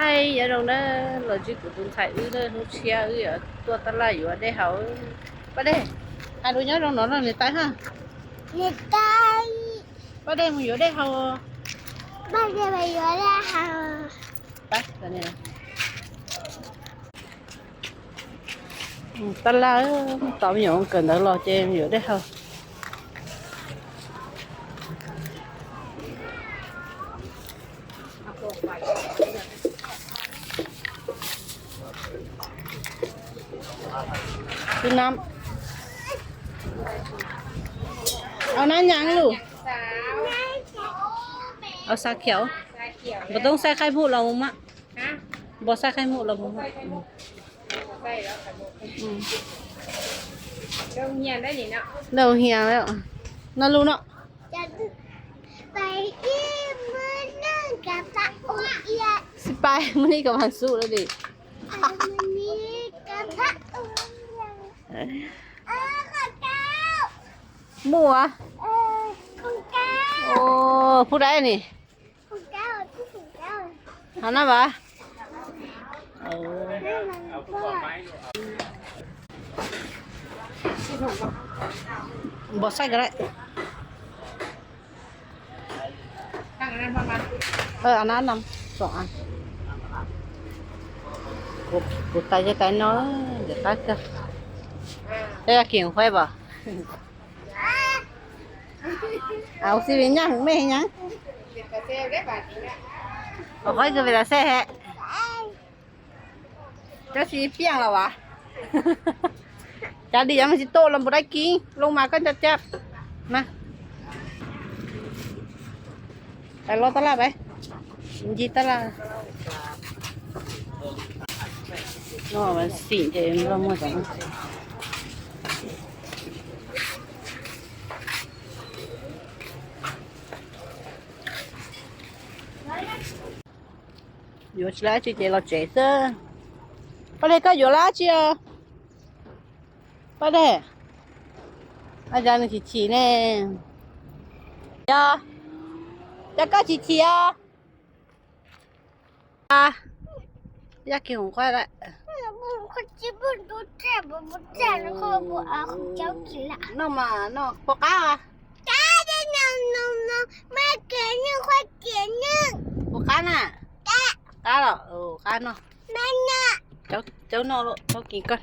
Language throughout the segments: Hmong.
Nyob zoo na, los ntsib kuv tus ntxhais wb na, hnub tshiab wb yuav tuaj tab laj yuav dej haus. Paj Dej, hais lus nyob zoo no rau niam tais ha. Niam tais. Paj Dej mus yuav dej haus. Paj Dej mus yuav dej haus. Tab laj, tos me nyuam kawm ntawv los ces yuav dej haus. Tus no, au nab nyas lus, au xav khiav, npos toob xaij khaij hmuj los mus mas, npos xaij khaij hmuj los mus. Lawv hias no lus no. Xib pais, mus ni kom vas xub lawm li. Muaj. Phub dai ni. Hov na vas. Npos xaij ko lawm. Hnub no, kuv tais cov tais no ntxim qab kawg. Peb yog kis huaib pom. Au xib vim nyaj hwv mej heev nyab. Ua qhov kws vim las xej he. Cov tsis piaj los vas. Cav dim yov mas tsis tuaj los npus dai kiv loo mas koj nco cab. Mas tais los tab laj pab, ncig tab laj. Xim ces muaj cov yuav tsis lab tsi ces los tsev xwb. Paj Dej, koj yuav lab tsi os? Paj Dej, a, nws chim chim ne. Yog, yog koj chim chim os. Yog kis hoom qhuaib lawm. Noj mas noj puas qab? Puas qab na? Qab los qab noj. Caub noj, caub kis koj.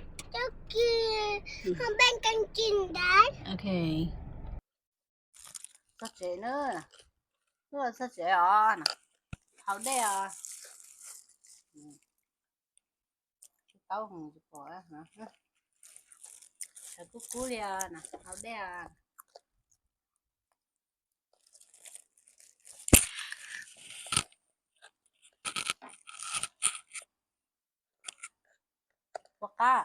Koj tsev na, txog tsev os, haus dej os. Tsis taub hau tsis pom, kub kub li os, haus dej os. Puas qab?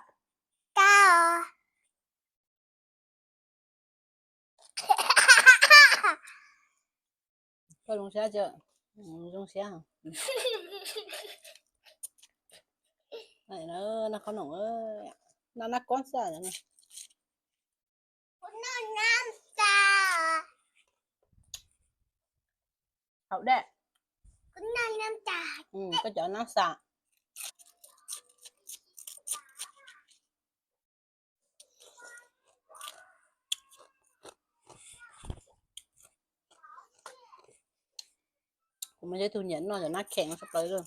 Koj zoo siab tsis? Zoo siab. Noj qhob noom, noj nab kob xwb. Haus dej. Koj cov nab xas. Kuv mas yog ib tug nyiam noj cov nab kheem no tshaj plaws li.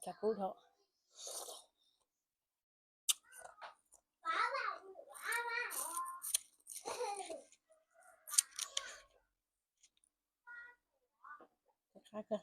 Cov kub dhau. Qab kawg.